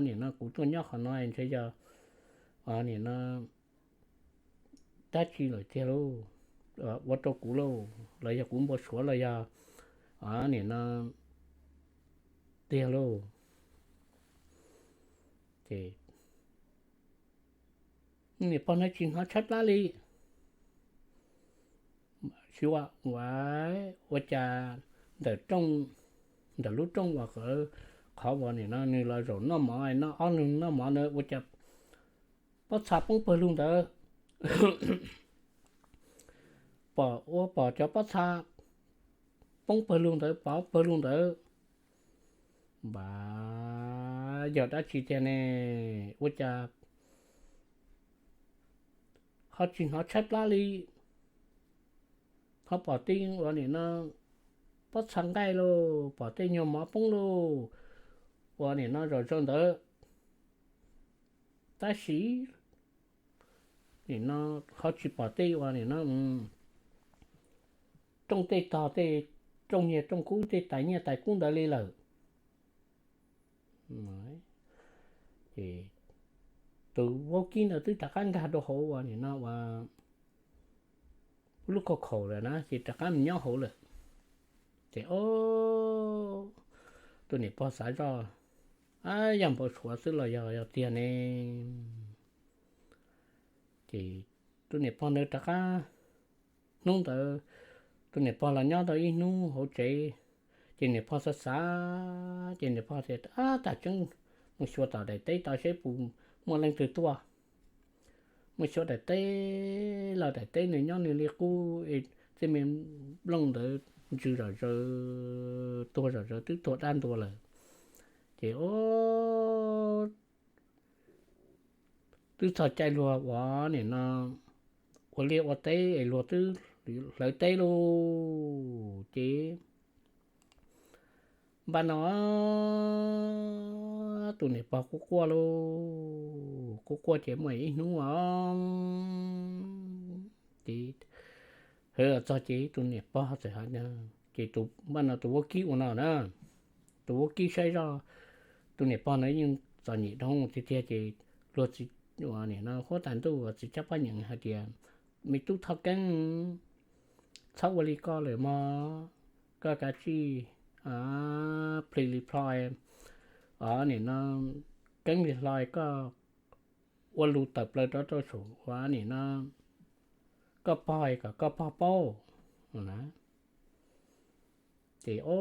nim no kuv tuaj nyob qhov no ntshe yog nim no dab tsi lawm tiag lauj, ua rau kuv lauj, los yog kuv npau suav los yog nim no tiag lauj. Ces niam pog ntawd tsis hnov tshaib plab li. Xyuas ua, ua cas ntawm rooj, ntawm lub rooj uas qhov uas nim no nws los zaum noj mov, noj ob noj mov na ua cas pob txha poob pawg lug ntawd. Pom ua pom cov pob txha poob pawg lug ntawd, pov pawg lug ntawd. Npab yog dab tsi tiag ne? Ua cas ho tsis hnov tshaib plab li? Ho pom tej ua nim no pob txha nqaij lauj, pom tej nyuag mov poob lauj, ua nim no zom zaws ntawd. Tab sis nim no ho tsis pom tej ua nim no rooj tej tog tej, rooj nyiaj rooj kub tej tais nyiaj tais kub ntawd li lawm. Ces tus vaub kib ntawd twb rov qab nkag rau hauv ua nim no ua lub khau khaum lawm na, ces rov qab mus nyob hauv lawm. Ces o, tus niam pog xav zoj, yog npau suav xwb los yog yog tiag ne? Ces tus niam pog ntawd rov qab, hnub ntawd tus niam pog los nyob tau ib hnub hauv tsev, ces niam pog xav xav, ces niam pog tias, Ab, tas tseeb, mus xyuas tom daim teb tod seb puas muaj leej twg tuaj. Mus xyuas daim teb los daim teb nws nyob nws li qub, tej me nplooj ntawd ntsws zom zaws, tuag zom zaws, twb tuag dab ntua lawm. Ces o, twb txog caij luag ua nim no ua liaj ua teb es luag twb hlawv teb lauj. Ces npaj no tus niam pog quaj quaj lauj, quaj quaj ces muaj ib hnub os, ces hwv txog ces tus niam pog txawm hais, ces tus npaj no tus vaub kib ua no na, tus vaub kib saib zoj tus niam pog ntawd yeej txom nyem dhau tiag tiag ces luag txiv, nim no huab tais ntuj txiv tsab paj nyeem hais tias, Me tub Thoj Keeb, txhob ua li koj lawm mog, koj kav tsij plhis li plho, nim no keeb li hlo, koj ua lus tawm plaws rov rau saum ua nim no koj pog kom koj pog paub na. Ces o,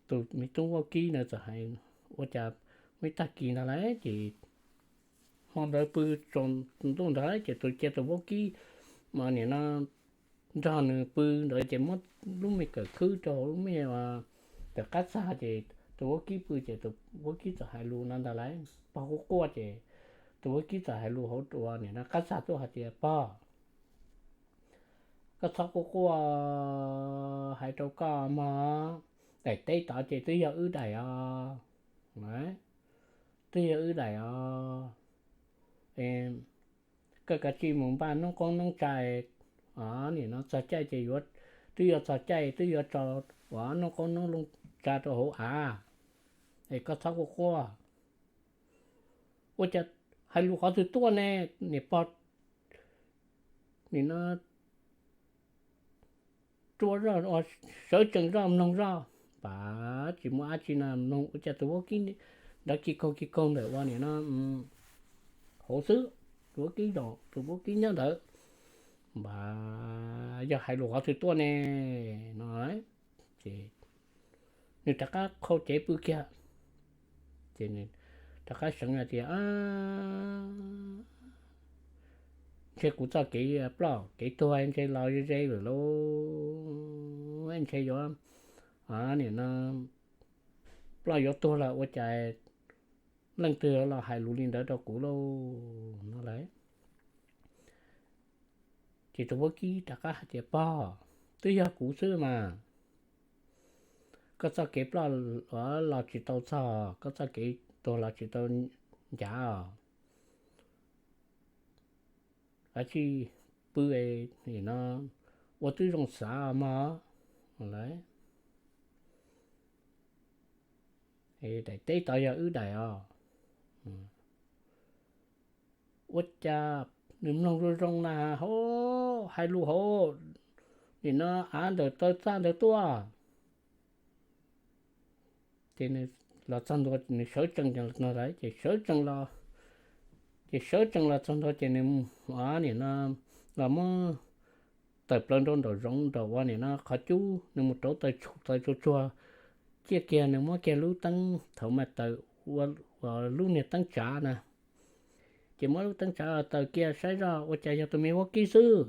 tus me tub vaub kib ntawd txawm hais, Ua cas muaj ib tag kis ntag lauj, ces hmo ntawd pw tsaus ntuj ntag lauj, ces tus cia tus vaub kib mas nim no nrog nws pw ntawd ces muab lub me kawm khwb rau hauv lub me tawm qab txag, ces tus vaub kib pw ces tus vaub kib txawm hais lus no ntag lauj, pog quaj quaj ces tus vaub kib txawm hais lus hauv ua nim no qab txag tuaj hais tias, Pog, koj txhob quaj quaj, hais rau koj mog, daim teb tod ces twb yog wb daim os, twb yog wb daim os. Koj kav tsij mus npaj noob qoob noob tsav, nim no txog caij ces yuav, twb yuav txog caij twb yuav tso ua noob qoob noob tsav rau hauv av, es koj txhob quaj quaj. Ua cas hais lus qhov twg tuaj ne? Niam pog nim no rua zoj, sawv tsees zoj mloog zoj, pab tsis muaj dab tsi no mloog ua cas tus vaub kib nrov ki kaug ki kaug ntawm ua nim no hauv xwb, tus vaub kib zaum, tus vaub kib nyob ntawd, pab yog hais lus qhov twg tuaj ne no. Ces nws rov qab qhau cev pw kiag, ces nws rov qab seev hais tias, Ntshe kuv txoj kev ploj kev tuag ntshe los ze ze lawm lauj, ntshe yuav, nim no ploj yuav tuag lawm ua cas leej twg los hais lus li ntawd rau kuv lauj no lauj. Ces tus vaub kib rov qab hais tias, Pog, twb yog kuv xwb mas. Koj txoj kev ploj los tsis tau txog, koj txoj kev tuag los tsis tau ncav os. Kav tsij pw no, ua twb zoo xav mog lawm. Daim teb tod yog wb daim os. Ua cas nws mloog zoo zoo na, hauv hais lus hauv, nim no av ntawm taw txaj ntawd tuaj. Ces nws los txog ntua nws sawv tsees no lawm, ces sawv tsees los, ces sawv tsees los txog ntua ces nws nim no los muab tawm plaws nraum zoov nraum ua nim no qhov cub, nws mus rauv taws tsuag tsuag ciaj kiag, nws muab kiag lub teeb thaum mas taws ua lub niag teeb tsav na. Ces muab lub teeb tsav taws kiag saib zoj ua cas yog tus me vaub kib xwb,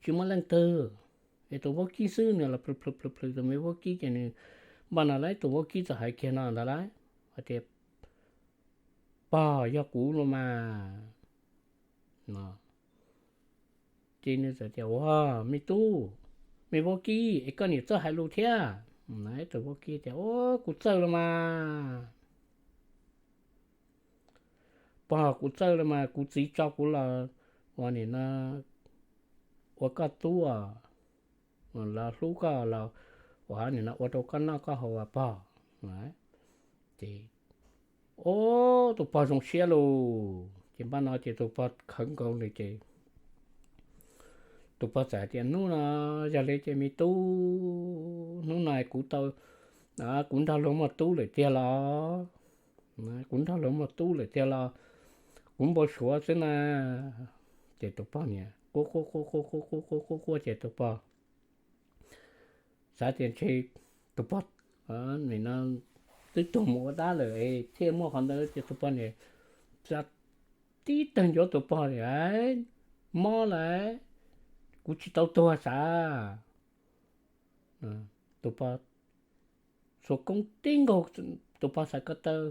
tsis muaj leej twg. Es tus vaub kib xwb, nws los plhws plhws plhws plhws tus me vaub kib ces nws npaj no lawm, tus vaub kib txawm hais kiag no ntag lauj, hais tias, pog, yog kuv los mas. Ces nws txawm tias, ua, me tub, me vaub kib, es koj niam txawj hais lus thiab. Tus vaub kib tias, ua, kuv txawj los mas. Pog, kuv txawj los mas, kuv txiv tso kuv los ua nim no ua koj tub, los hlub koj, los ua nim no ua rau koj noj koj haus as pog. Ces, o, tus pog zoo siab lauj. Ces npaj no ces tus pog khawv nkaus li ces tus pog txawm hais tias, hnub no yog li ces me tub, hnub no kuv tau, kuv nrog luag muaj tub lawm tiag los, kuv nrog luag muaj tub lawm tiag los, kuv npau suav xwb na. Ces tus pog niam quaj quaj quaj quaj quaj quaj quaj quaj quaj ces tus pog xav tias ntshe tus pog nim no twb tuag mus ua dab lawm es thiaj muaj qhov ntawd ces tus pog niam xav tib tawg ncuav tus pog tias, mob lawm, kuv tsis tau tuag sav. Tus pog xuas koob tib nkaug, tus pog xav ko taw,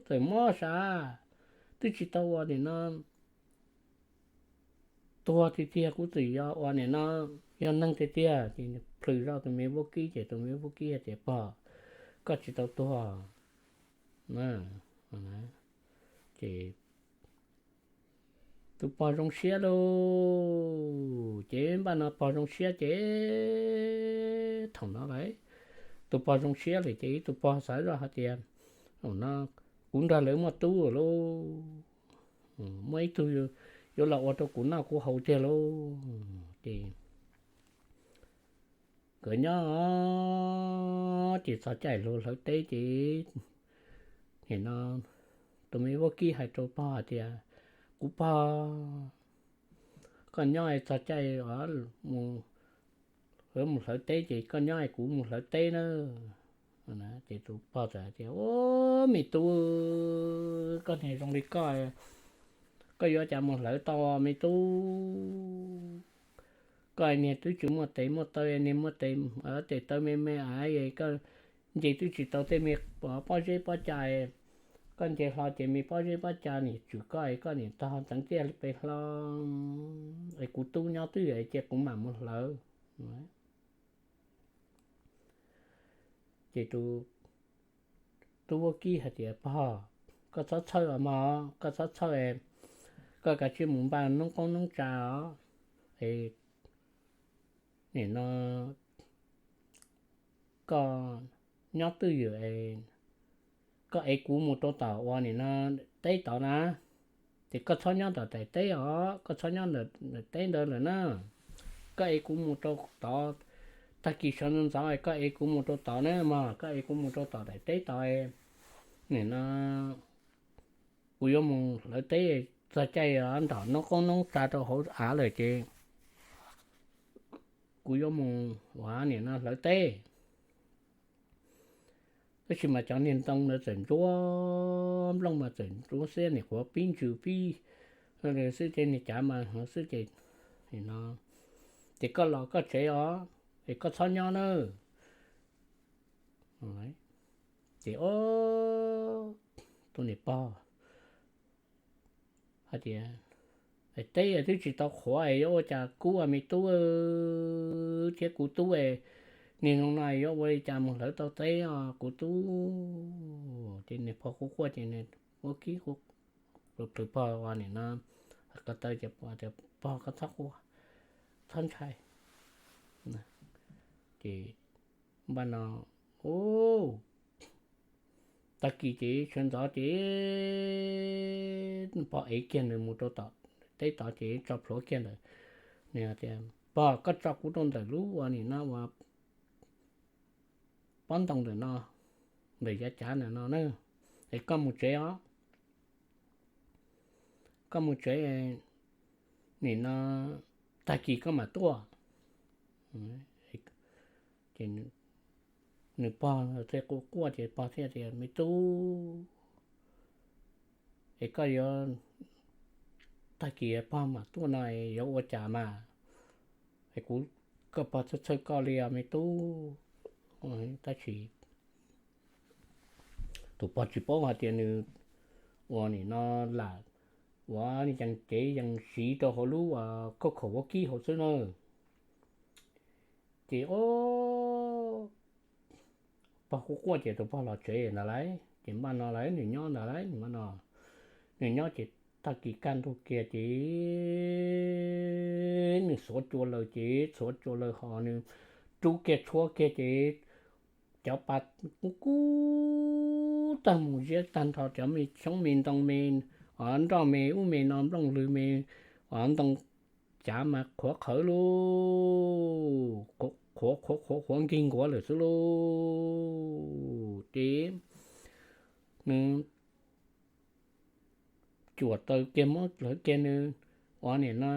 txawm mob sav, twb tsis tau ua nim no tuag tiag tiag, kuv txawm yog ua nim no yog neeg tiag tiag. Ces plhws zoj tus me vaub kib ces tus me vaub kib hais tias, pog, koj tsis tau tuag. Ces tus pog zoo siab lauj. Ces npaj no pog zoo siab ces thaum no lawm, tus pog zoo siab lawm ces ib tus pog xav zoj hais tias, no kuv nrog lawv muaj tub lauj, muaj ib tug yuav los ua rau kuv noj kuv haus tiag lauj. Ces nkawd nyob ces txog caij luag hlawv teb ces nim no tus me vaub kib hais rau pog hais tias, kuv pog, koj nyob txog caij mus hlawv teb ces koj nyob es kuv mus hlawv teb na. Ces tus pog txawm hais tias, o, me tub, koj niag zoo li koj, koj yuav cas mus hlawv tau me tub? Koj niag twb tsis muaj tes muaj taw, niag muaj tes, tes taw me me a, koj nce twb tsis tau tej me pob zeb pob ca, koj nce hlo ces me pob zeb pob ca nim tswm koj es koj nim tog ntxeev tiaj pes hlo, es kuv tub nyob twj ywm ces kuv mam mus hlawv. Ces tus tub vaub kib hais tias, pog, koj txhob txhawj os mog, koj txhob txhawj, koj kav tsij mus npaj noob qoob noob tsav os, es nim no koj nyob twj ywm es koj ev kuv mus rau tom uas nim no teb tod na, ces koj txhob nyob ntawm daim teb os, koj txhob nyob ntawm teb ntawd lawm na, koj ev kuv mus rau tod, tag kis sawv ntxov ntxov koj ev kuv mus rau tod na mog, koj ev kuv mus rau tom daim teb tod, nim no kuv yuav mus hlawv teb, txog caij nrog noob qoob noob tsav rau hauv av lawm ces kuv yuav mus ua nim no hlawv teb. Tab sis mas cov niag ntoo ntawd txawm ntsuab, nplooj mas txawm ntsuab xiab, nim qhuav pib ntsws pib xwb ces niag cav mas xwb ces, no, ces koj los koj tsev os, es koj txhob nyob nawb. Ces o, tus niam pog hais tias, Teb twb tsis tau qhuav es yuav ua cas kub ua me tub thiab kuv tub es, niaj hnub no yuav ua li cas mus hlawv tau teb os kuv tub. Ces nws pog quaj quaj ces nws muab kib qw pog ua nim no, ko taw tias pog koj txhob quaj, txhob ntshai. Ces npaj no, u, tag kis ces sawv ntxov ces pog ev kiag nws mus rau tom teb tod ces tso plhuav kiag ntawm, nws tias pog koj tso kuv rau ntawm lub ua nim no ua pob ntoo ntawm no, ntawm yav cav ntawm no na, es koj mus tsev os, koj mus tsev, nim no tag kis koj mam tuaj. Ces nws pog thiaj quaj quaj ces pog thiaj tias me tub, es koj yuav, tag kis pog mam tuaj no es yuav ua cas mas, es kuv, koj pog txhawj txhawj koj li os me tub. Tab sis tus pog tsis paub hais tias nws ua nim no lam ua yees cev yees siv rau hauv lub khauj khaum vaub kib hauv xwb na. Ces o, pog quaj quaj ces tus pog los tsev ntawd lauj, ces npaj no lawm nws nyob ntawd lauj, nws nyob ces tag kis kaj ntug kiag ces nws xuav cua lawm ces xuav cua lawm ho nws rub kiag tshuab kiag ces cov pa kub kub tag mus ziab tag nrho, cov me xyoob me ntoo me, o, nroj me ub me no, nplooj lw me, o, ntoo cav mas qhuav qhawv lauj, qhuav qhuav qhuav qhuav nkig nkuav lawm xwb lauj. Ces nws cuam taws kiag muab hlawv kiag nws, ua nim no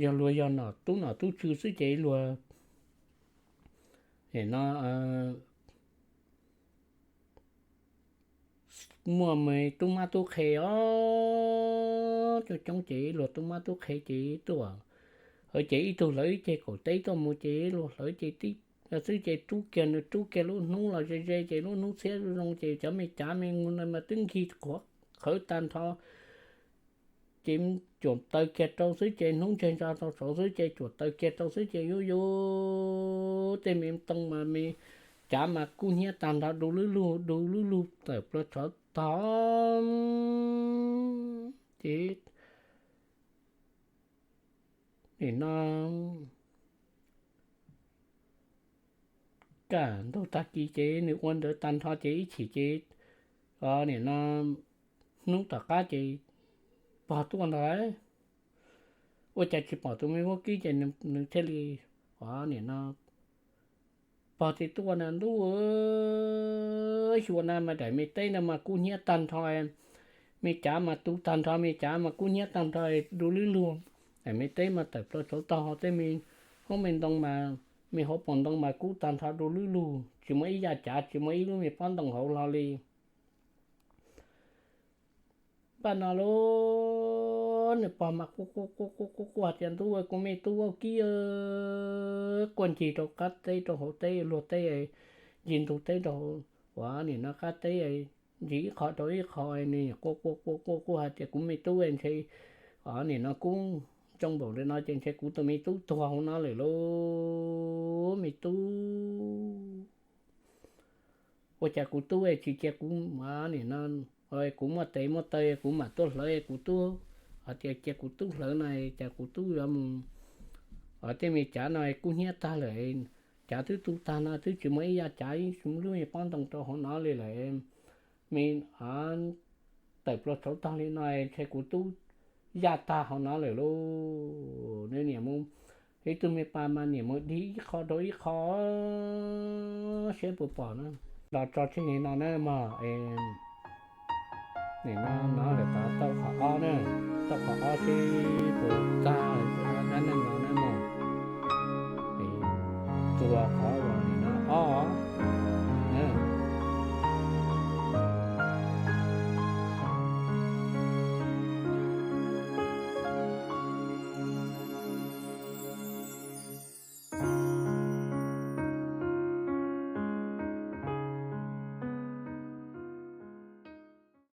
yog luag yog nom tub nom tub tswv xwb ces luag nim no muaj me tub mab tub qhe os, coob coob ces luag tub mab tub qhe ces tuaj, ces ib tug hlawv ib ceg kaum teb tuaj mus ces luag hlawv ces tib xwb ces rub kiag nws rub kiag lub hnub los ze ze ces lub hnub txhiab zoo ces cov me cav me nus no mas twb nkig qhuav qhawv tag nrho. Ces cuam taws kiag rau xwb ces hnub ntseg ntso rau saud xwb ces cuam taws kiag rau xwb ces yuav yuav tej me ntoo mas me cav mas kub hnyiab tag nrho, du lub lug du lub lug tawm plaws tshov tog. Ces nim no kaj ntug tag kis ces nws ua ntawd tag nrho ces ib chim ces nim no hnub tom qab ces pog tuaj ntag lauj. Ua cas tsis pom tus me vaub kib ces nws thiaj li, o, nim no pog thiaj tuaj na, ntuj, xyuas na mas daim me teb no mas kub hnyiab tag nrho, me cav mas tu tag nrho, me cav mas kub hnyiab tag nrho, du lub lug. Daim me teb mas tawm plaws tshov tog, tej me hoob me ntoo mas, me hauv paus ntoo mas kub tag nrho du lub lug, tsis muaj ib yam cav, tsis muaj ib lub me pob ntoo hauv hlo li. Npaj no lauj, nws pog mas quaj quaj quaj quaj quaj tias ntuj, kuv me tub vaub kib, quaj ncig rau qab teb rau hauv teb luag teb, ncig ntug teb rau hauv, ua nim no qab teb, ncig ib qho rau ib qho, nws quaj quaj quaj quaj quaj hais tias kuv me tub ntshe, o, nim no kub ntsoog npaum li no ces ntshe kuv tus me tub tuag hauv no lawm lauj me tub. Ua cas kuv tub tsis cia kuv, nim no kuv muaj tes muaj taw kuv mam tuaj hlawv kuv tub, hais tias cia kuv tub hlawv no, cas kuv tub yuav mus, tej me cav no kub hnyiab tag lawm, cav twb tu tag no twb tsis muaj ib yam cav ib lub me pob ntoo rau hauv no li lawm, me tawm plaws tshov tog li no ntshe kuv tub yaj tag hauv no lawm lauj. Nws niam mus, ib tug me pas mas niam mus dig ib qho rau ib qho saib puas pom na. Los tso tseg li no na mog. Nim no no lawm tau qhov ob na, tau qhov ob seb puas tag puas dab neeg no na mog. Txuas qhov uas nim no ob,